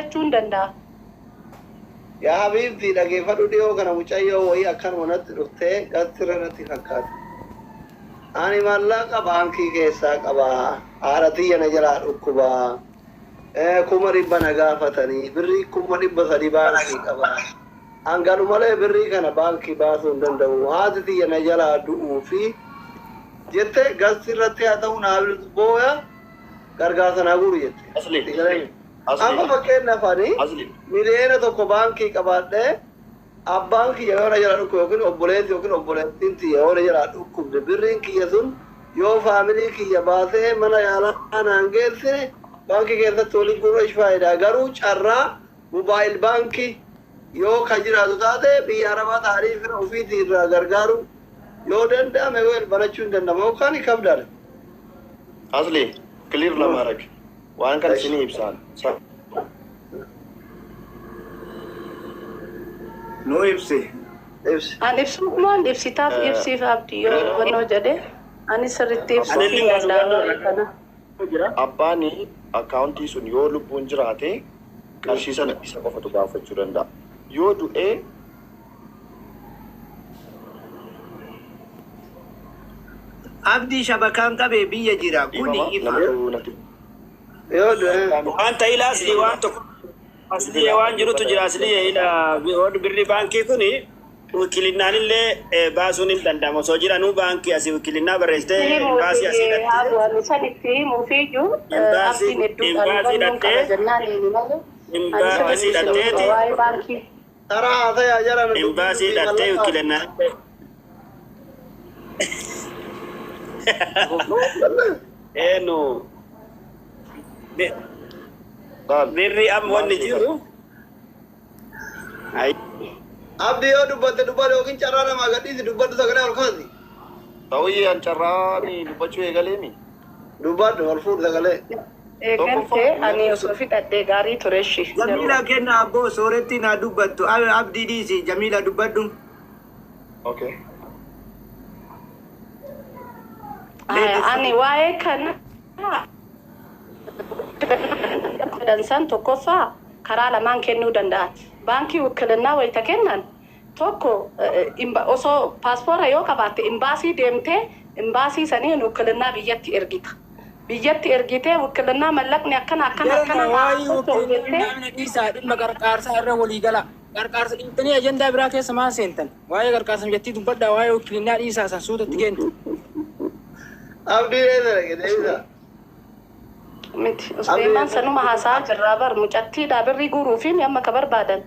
Bitachuu hin danda'a. Yaa habiibti, dhageeffadhu. Dhiyoo kana mucayyoo wayii akkanuma natti dhuftee gastirra natti fakkaata. Ani maallaqa baankii keessaa qabaa. Haadha tiyya na jalaa dhukkubaa. 100,000 na gaafatanii, birrii 300,000 baankii qabaa. An malee birrii kana baankii baasuu hin danda'u. Haati tiyya na jalaa du'uu fi jette, gastirratti haa ta'u naa booya, gargaarsa naa guuru jette. Asli. Amma Asli. fakkeenyaaf ani Asli. 1 miliyoona baankii qabaadhee, abbaan kiyya yoo na jala dhukku yookiin obboleessi yookiin obboleettiin tiyya yoo na jala dhukkubde, birriin kiyya sun yoo family kiyya baasee mana yaalaa naan geessine, baankii keessatti waliin guuruu ish faayidaa? Garuu carraa mobile baankii yoo ka jiraatu taate, biyya arabaa ta'anii fira ofiitii irraa gargaaru yoo danda'ame, wel banachuu hin danda'ama yookaan kabdaadha. Asli. Clear ለማድረግ waan kana isinii ibsaan. Nu ibsi. Ibsi. An ibsuuf moo ibsitaaf ibsiif, Abdii, yoo hubannoo jedhe ani sirriitti ibsuuf hin Anillee danda'a waa'ee kana. Abbaan akkaawuntii sun yoo lubbuun jiraate, qarshii sana isa qofatu gaafachuu danda'a. Yoo du'ee Abdii, shabakaan qabee biyya jira. Kuni dhiifama ifa. namatu natti Yoo du'e. Wanta ila asli, waan tokko asli waan jirutu jira. Asli ila birri baankii kuni wikilinnaan illee baasuun hin danda'amu osoo jiranuu, baankii asii wikilinnaa barreessitee imbaasii asii Himuufi dhattee haa ani san itti himuufiyyuu imbaasii Abdiin hedduudhaan imbaasii hubannoon qaba dhattee jennaan inni malee ani imbaasii sirriitti isin dhatteeti waa'ee baankii. Taraa haasayaa jala na dubbii imbaasii dubbii dhattee mallaqaa. wikilinnaan eenyu Laal birri amma maal wanni seetan jiru. Abdii, yoo dubbatte dubbadhu yookiin carraa namaa gadhiisi, dubbadhu, sagalee ol kaasi. Ta'uyyee an carraa ni dubbachuu eegaleemi. Dubbadhu, ol fuudhu sagalee. Eegaltee Tokkoffaa ani osoo fixadhee gaarii ture shi garuu. Jamiila kenna abboo, sooretti naa dubbattu. Abdii dhiisi, Jamiila dubbadhu. Okay. Ani waa'ee kana dansan, tokkoffaa karaa lamaan kennuu danda'an. Baankii wikilinnaa wayita kennan tokko osoo paaspoora yoo qabaatte, imbaasii deemtee imbaasii saniin wikilinnaa biyyatti ergita. Biyyatti ergitee wikilinnaa mallaqni akkana akkana Jarana akkana naa waa'ee socho'u jettee. wikilinnaa mina dhiisaa, dhimma qarqaarsaa irra walii gala. Qarqaarsa dhiibtanii ajandaa biraa keessa maal seentan? Waa'ee qarqaarsa jettii dubbadhaa, waa'ee wikilinnaa dhiisaa, san suutatti kennu. Abdii, eessa dhaqe deebisa? Miti Usbeemaan sanuma haasaa jirraa bar, mucattiidha birrii guuruufi amma ka barbaadan.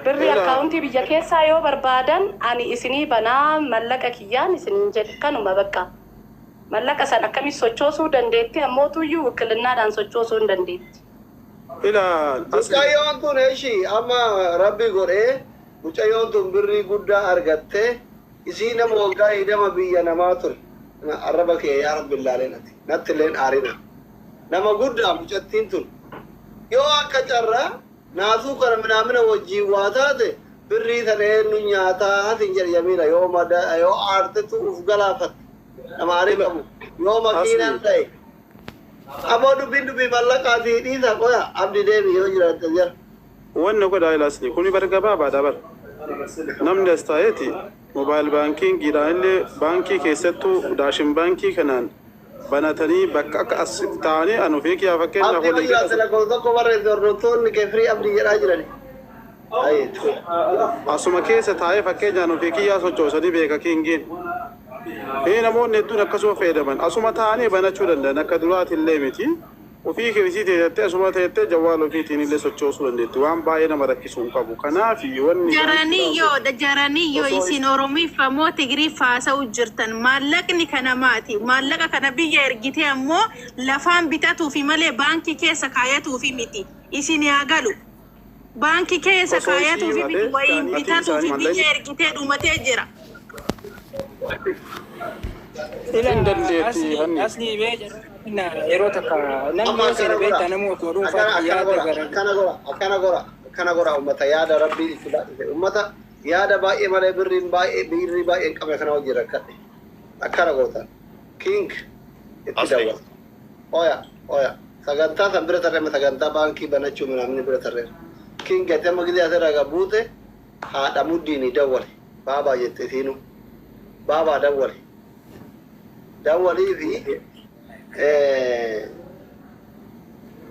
Birrii Ila akkaawuntii biyya keessaa yoo barbaadan, ani isinii banaa mallaqa kiyyaan isiniin jedhe, kanuma bakka. Mallaqa san akkamitti sochoosuu dandeetti? Ammootuyyuu wikilinnaadhaan sochoosuu hin dandeetti. Ila asli. Mucayyoon tun eeshi amma rabbi godhee mucayyoon tun birrii guddaa argatte, isii nama waggaa 20 biyya namaa ture. Arraba kee yaa rabbi ilaaleen ati. Natti illeen aarina. Nama guddaa mucattiin tun. Yoo akka carraa naasuu kana minaamina wajjiin waa taate, birrii sana eenyu nyaataa hasin jedhe. Jamiila, yoo mada yoo aartetu uf galaafatte. Nama aarii Ila qabu. Yoo makiinaan asli. ta'e. Aboo, dubbiin dubbii mallaqaatii dhiisa, qoya abdi deemi yoo jiraatte jira. Wanni godhaa ila asli kuni bar gabaabaadha bar. Namni as taa'eeti mobile bankingiidhaan illee baankii keessattuu Daashin Baankii kanaan banatanii bakka akka as taa'anii anu fi kiyyaa fakkeenyaaf Abdii, yoo walii gala. jiraatte lakkoofsa tokko barreessi, hordoftoonni kee firii abdii jedhaa jirani. Ayeetu. Asuma keessa taa'ee fakkeenyaan ofii kiyyaa sochoosanii beeka kingiin. Ee, namoonni hedduun akkasuma fayyadaman asuma taa'anii banachuu danda'an, akka duraati illee miti. Ofii keessii teessee asuma teessee jawwaal ofiitiin illee sochoosuu dandeetti. Waan baay'ee nama rakkisuu hin qabu. Kanaaf wanni Jaraniyyoo jaraniyyoo osoo isin Oromiffa moo Tigiriiffa haasa'u jirtan? Maallaqni kana maati? Maallaqa kana biyya ergitee ammoo lafaan bitatuufi malee baankii keessa kaayatuufi miti. Isin haa galu. Baankii keessa osoo isii kaayatuufi miti, himatee wayiin ati bitatuufi isaanii biyya mallaqa ergitee dhumatee jira. Ila hin dandeetti asli hanni. Asli bee jarana yeroo takka namni Amma yoo seene akkana godha. beektaa, namuu akkuma Akkana dhuunfaatti akkana yaada godha. gara Akkana godha. Akkana godha. Akkana godha ummata yaada rabbii itti baay'ise. Ummata yaada baay'ee malee birriin baay'ee birrii baay'ee hin qabne kana wajjin rakkadhe. Akkana gootan. King itti Asli. dawwala. Oya oya. Sagantaa san bira tarree sagantaa baankii banachuu namni bira tarree. Kin gati amma gisee asirraa gabuute haadha muddiini dawwale. Baabaa jette isiinu. Baabaa dawwale. Dawwalii fi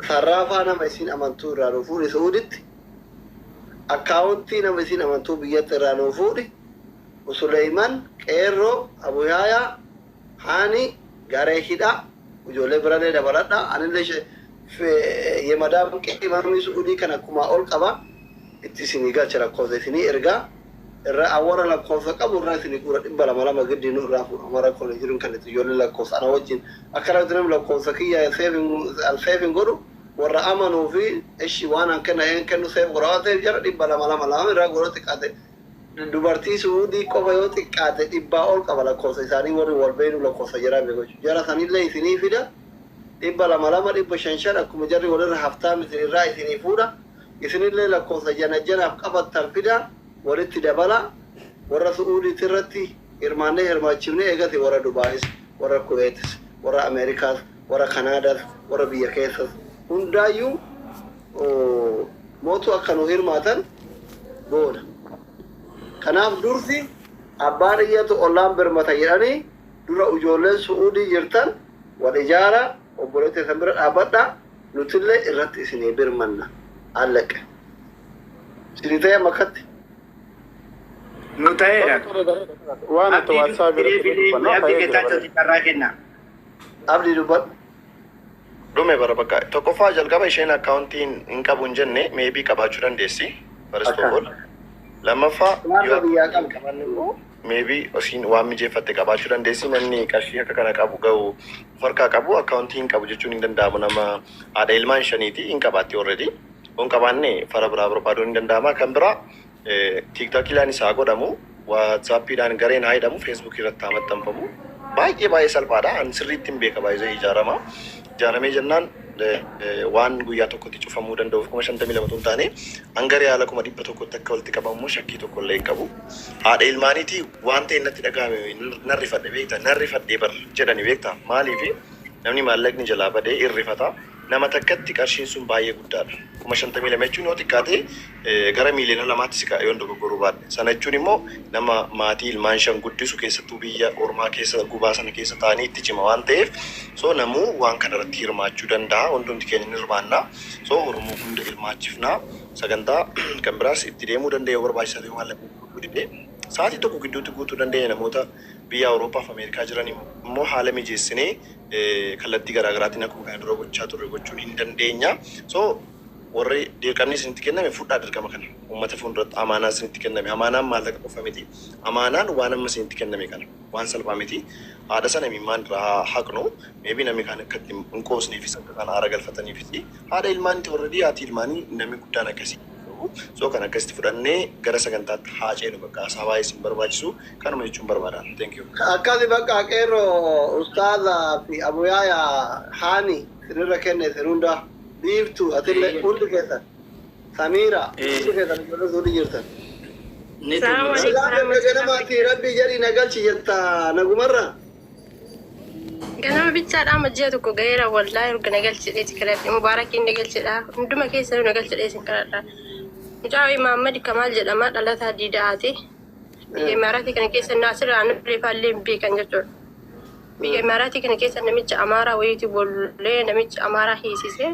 sarraafaa nama isiin amantuu irraa nuu fuudhi Suuditti. Akkaawuntii nama isiin amantuu biyyatti irraa nuu fuudhi. Usuleyman, Qeerroo, Abuyaayaa, Haani, Garee Hidhaa, ijoollee birallee dabaladha. Anillee yemadaam qe'ee Suudii kana akkumaa ol qaba. Itti isinii galcha lakkoofsa isinii ergaa. Irra awwaara lakkoofsa qabu irraa isinii guura 200 200 giddiinuu irraa fuudhama rakkoon jiruun kan itti ijoollee lakkoofsa ana wajjin. Akkana namni lakkoofsa kiyya seefin godhu warra amanuu fi ishi waan an kenna een kennu seef godha waan ta'eef jara 200 2 2 irraa godha xiqqaate. Dubartii Suudii qofa yoo xiqqaate 100 ol qaba lakkoofsa isaanii warri wal beenu lakkoofsa jaraa beeku jechuudha. Jara sanillee isinii fida 200 2 500 5 akkuma jarri walirra haftaan isinirraa isinii fuudha. Isinillee lakkoofsa jana janaaf qabattan fida walitti dabala warra Su'uudiitti irratti hirmaannee hirmaachifnee eegate warra Dubaayis, warra Kuweetis, warra Ameerikaas, warra Kanaadaas, warra biyya keessas hundaayyuu mootu akka nu hirmaatan goona. Kanaaf dursi abbaan iyyatu ollaan birmata jedhanii dura ijoolleen Su'uudii jirtan wal ijaara obboleettii san bira dhaabbadha nutillee irratti isinii birmanna allaqe. Isinii ta'e amma akkatti. Nu ta'eera. Waan ati Abdii WhatsApp filee irratti filee dubbannaa abdii ta'ee jira geetaachoo bareeda. carraa kenna. Abdii dubbadhu. Dhume bara bakka tokkoffaa jalqaba isheen akkaawuntii hin qabu hin jenne maybe qabaachuu dandeessi. First of all. Lammaffaa Waan yoo biyyaa akkaawuntii hin qabdu. qabaanne immoo maybe isiin waan mijeeffatte qabaachuu dandeessi. Namni qarshii akka kana qabu ga'u of harkaa qabu akkaawuntii hin qabu jechuun hin danda'amu. Nama haadha ilmaan shaniiti hin qabaatti already. Yoo hin qabaanne fara biraa barbaaduun hin danda'ama. Kan biraa tiiktookiidhaan isaa godhamu, waatsaappiidhaan gareen haa hidhamu, feesbuukii irratti haa maxxanfamu. Baay'ee baay'ee salphaadha. An sirriitti hin beeka baay'ee ijaarama. Ijaaramee jennaan waan guyyaa tokkotti cufamuu danda'uuf 52,000 hin taane hanga riyaala 100,000tti akka walitti qabamu shakkii tokko illee hin qabu. Haadha ilmaaniiti waan ta'e natti dhagahame narrifadhe beekta narrifadhee bar jedhani beekta maaliifi namni maallaqni jalaa badee irrifata nama takkatti qarshiin sun baay'ee guddaadha. 52,000 jechuun yoo xiqqaate gara miiliyoona 2tti siqa yoon dogoggoruu baadhe. Sana jechuun immoo nama maatii ilmaan shan guddisu keessattuu biyya ormaa keessa gubaa sana keessa taa'anii itti cima waan ta'eef so namuu waan kana irratti hirmaachuu danda'a. Hundumti keenya ni hirmaanna. So Oromoo hunda hirmaachifna. Sagantaa kan biraas itti deemuu dandeenya yoo barbaachisaa ta'e maallaqni guutuu didee sa'aatii tokko gidduutti guutuu dandeenya namoota biyya Awurooppaa fi Ameerikaa jiran immoo haala mijeessinee kallattii garaa garaatiin akkuma kana dura gochaa turre gochuun hin dandeenya. So warri dirqamni isinitti kenname fudhaa dirqama kana uummata fuulduratti amaanaa isinitti kenname. Amaanaan maallaqa qofa miti. Amaanaan waan amma isinitti kenname kana waan salphaa miti. Haadha sana imimmaan irraa haa haqnu. Maybe namni kaan akka itti hin qoosneefis akka isaan aara galfataniifis haadha ilmaaniiti already haati ilmaanii namni guddaan akkasii. So kan akkasitti fudhannee gara sagantaatti haa ceenu bakka haasaa baay'ee isin barbaachisu kanuma jechuun barbaada. Thank you. Akkasi bakka qeerroo ustaaza fi abuyaaya haani isinirra kenne isin hunda biiftu atillee hundi keessan Samiira hundi keessan ijoollee suudii jirtan. Ni Salaamu xumura. alaikum Silaa warahmatullahi ganamaati rabbii jedhii na galchi jetta nagumarra. Ganama bichaadha amma ji'a tokko ga'eera wallaahi erga na galchidheeti kadhadhe mubaarakiin na galchidha hunduma keessanuu na galchidhee isin kadhadha. Mucaa Mahammad Kamaal jedhama dhalataa Diidaati. Biyya Imaaraatii kana keessa Naasir Aanulee faallee hin beekan jechuudha. Biyya Imaaraatii kana keessa namicha Amaaraa wayiitu bollee namicha Amaaraa hiisise.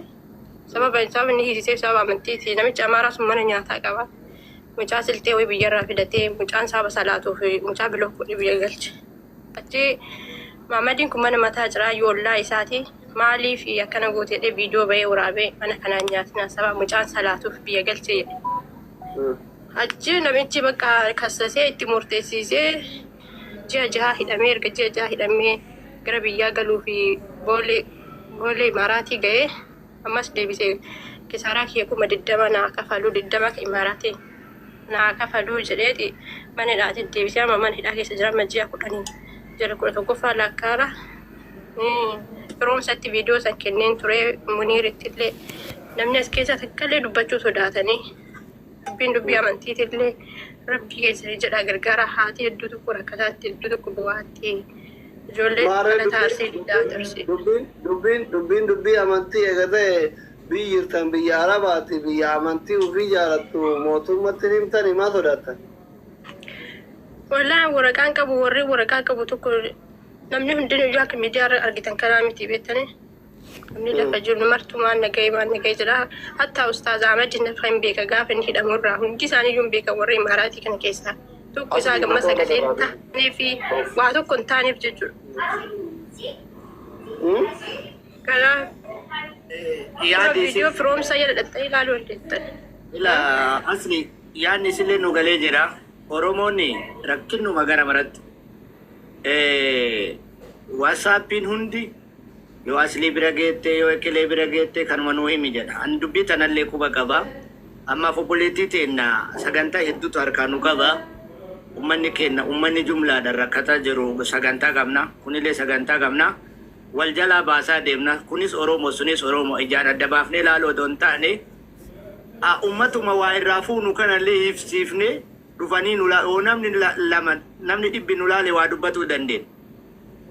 Sababa sababni hiisiseef sababa amantiiti. Namichi Amaaraa sun mana nyaataa qaba. Mucaa siltee wayii biyyarraa fidatee mucaan saba salaatuuf mucaa biloo godhee biyya galche. Achi Mahammadiin kun mana mataa jiraa yoollaa isaati. Maaliif akkana gooteedhe viidiyoo bahee waraabee mana kanaan nyaatinaa saba mucaan salaatuuf biyya galche jedhe. Achi namichi bakka kassasee itti murteessisee ji'a 6 hidhamee erga ji'a 6 hidhamee gara biyyaa galuu fi boolee boolee Imaaraatii ga'ee ammas deebisee kisaaraa kiyya 20,000 naa kafaluu 20 ka Imaaraatii naa kafaluu jedheeti mana hidhaatti deebisee amma mana hidhaa keessa jira amma ji'a 10 jira 11ffaa lakkaara. Firoomsatti viidiyoo san kenneen ture Muniiritti illee namni as keessa takkallee dubbachuu sodaatanii dubbiin dubbii amantiitillee rabbii keessanii jedhaa gargaara haati hedduu tokko rakkataatti hedduu tokko bu'aatti Ijoollee Maarree dhalataa Arsii Diddaati Arsii. Dubbiin dubbii amantii eegatee biyyi jirtan biyya Arabaati, biyya amantii ofii jaalattu, mootummatti himtani maa sodaattan? Wallaahi waraqaan qabu, warri waraqaa qabu tokko namni hundinuu iyyuu akka miidiyaa irra argitan kanaa miti beektanii. Namni lafa jiru martuu maal nagahee maal nagahee jira. Hatta Ustaaz Ahmad nafa hin beeka gaafa inni hidhamu irraa hundi isaanii iyyuu hin beekan warri Imaaraatii kana keessaa. Tokko isaa gamma sagalee hin taanee fi waa tokko hin taaneef jechuudha. Kanaaf Yaadi viidiyoo firoomsaa jala dhattanii ilaaluu dandeettan. Ila asli yaadni isillee nu galee jira. Oromoonni rakkinnuma gara maratti. WhatsAppiin hundi yoo aslii bira geette, yoo ekelee bira geette, kanuma nuu himi jedha. An dubbii tanallee quba qaba. Ammaaf obboleettii teenna sagantaa hedduutu harkaa nu qaba. Ummanni keenya ummanni jumlaadhaan rakkataa jiru sagantaa qabna. Kunillee sagantaa qabna. Wal jalaa baasaa deemna. Kunis Oromoo sunis Oromoo ijaan adda baafnee ilaaluu odoo hin taane ummatuma waa irraa fuunu kanallee hifsiifnee dhufanii nu yoo namni lama namni dhibbi nu laale waa dubbatuu dandeenya.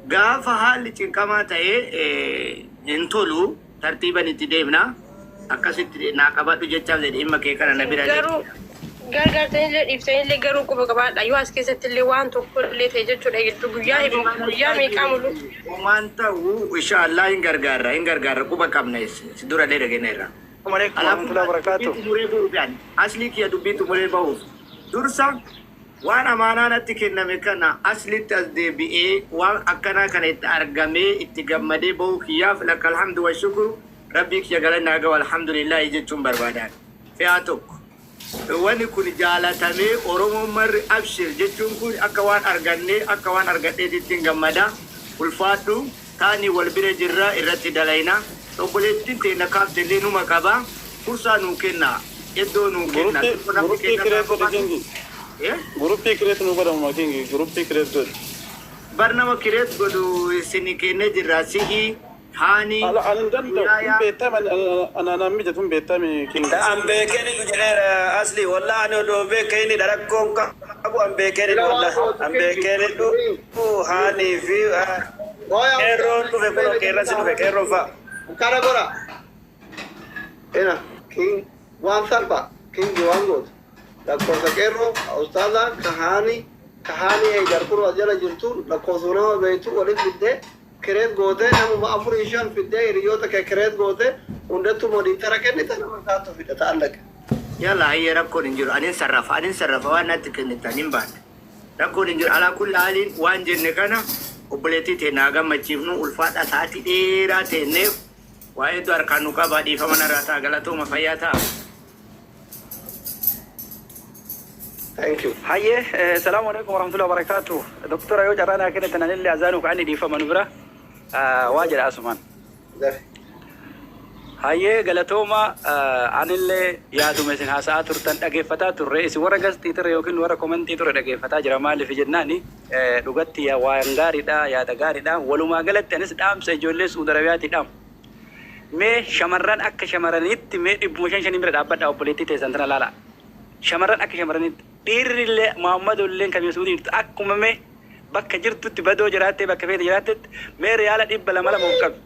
Gaafa haalli cinqamaa ta'ee hin tolu, tartiiban itti deemna. Akkasitti naa qabadhu jechaaf jedhe dhimma kee kana na bira. Garuu gargaartanillee dhiiftanillee garuu quba qabaadha. Yoo as keessatti illee waan tokko illee ta'e jechuudha gidduu guyyaa guyyaa meeqaa mulu. Homaan ta'u inshaallah hin gargaarra, hin gargaarra, quba qabna, si dura illee dhageenyeerra. Alaikum warahmatullahi wabarakatuh. Xumuree bahuuf aslii kiyya dubbii xumuree bahuuf dursa waan amaanaa natti kenname kana aslitti as deebi'ee waan akkanaa kana itti argamee itti gammadee bahuu kiyyaaf lakka alhamdu wa shukru, rabbii kiyya galannaa gahu, alhamdulillahi jechuun barbaadan. Fe'aa tokko. Wanni kun jaalatamee Oromoon marri abshir jechuun kun akka waan argannee akka waan argadheetitti ittiin gammada. Ulfaadhu, taanii wal bira jirra, irratti dalayna. Obboleettiin teenya kaaftellee numa qaba. Fursaa nuu kenna. Iddoo nuu kenna. Guruppii create godhe, Kingi. Guruppii create nu godhamu, Kingi. Guruppii create godhe. Bar nama create godhu isin kennee jirra. Si'i, haani, Ala ani hin danda'u. Hin beektame, ana mijatu hin beektame, Kingi. An beekeen inni jedheera asli, wallah ani odoo beekee inni rakkoon qabu an beekeen inni, wallah an beekeen inni haanii fi qeerroon dhufe kun qeerransi dhufe qeerroon fa'a. Kana godha. Ina king waan salphaa kingi waan gootu. Lakkoofsa qeerroo ustaazaa kahaanii kahaanii eegar kun as jala jirtu lakkoofsa nama beektu walitti fiddee create gootee namuma afurii shan fiddee hiriyoota kee create gootee hundattuu moderator kennite, nama isaatu fida ta'an. Yalla hayyee, rakkoon hin jiru. Anin sarrafa, anin sarrafa, waan natti kennitan hin baadha. Rakkoon hin jiru. Alaa kulli haaliin waan jenne kana obboleettii teenya haa gammachiifnu. Ulfaadha, sa'aatii dheeraa teenneef waa hedduu harkaan nu qabaa, dhiifama narraa ta'a, galatooma, fayyaa ta'a. Thank you. Hayyee, salaamu alaikum warahmatullahi wabarakatuh. Doktora, yoo carraa naa kennitan anillee azaanuu ka'anii dhiifama nu bira waa jedha asumaan. Hayyee, galatooma, anillee yaaduma isin haasa'aa turtan dhageeffataa turre, isin warra gastii ture yookiin warra komentii ture dhageeffataa jira. Maaliif jennaani, dhugatti waan gaariidha, yaada gaariidha. Walumaa galatti anis dhaamsa ijoollee Suudi Arabiyaati dhaamu. Mee shamarran akka shamarraniitti mee 500 500 bira dhaabbadhaa, obboleettii teessan tana laala. Shamarran akka shamarraniitti, dhiirri illee Muhammadu illee kan Suudii jirtu akkuma mee bakka jirtutti badoo jiraattee bakka feete jiraattetti mee riyaala 200 200 of qabi.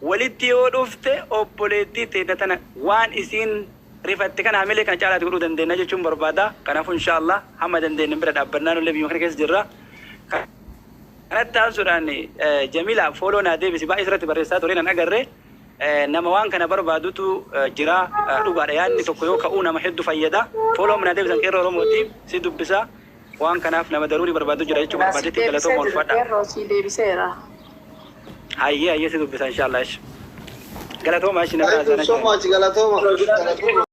Walitti yoo dhufte obboleettii teenya tana waan isiin rifatte kana hamilee kana caalaatti godhuu dandeenya jechuun barbaada. Kanaafuu inshaallah hamma dandeenye bira dhaabbannaa, nullee biyya kana keessa jirra. Kanatti aansuudhaan, Jamila, follow naa deebisi, baay'ee sirratti barreessaa ture nan agarre. Nama waan kana barbaadutu jira, dhugaadha. Yaadni tokko yoo ka'uu nama hedduu fayyada. Follow naa deebisan qeerroo Oromooti si dubbisa. Waan kanaaf nama daruurii barbaadu jira jechuu barbaadetti. Galatooma, ulfaadha. Qeerroo si deebiseera. Hayyee, hayyee, si dubbisa inshaallah. Galatooma ishi nama. Thank you so much. Galatooma. Galatooma.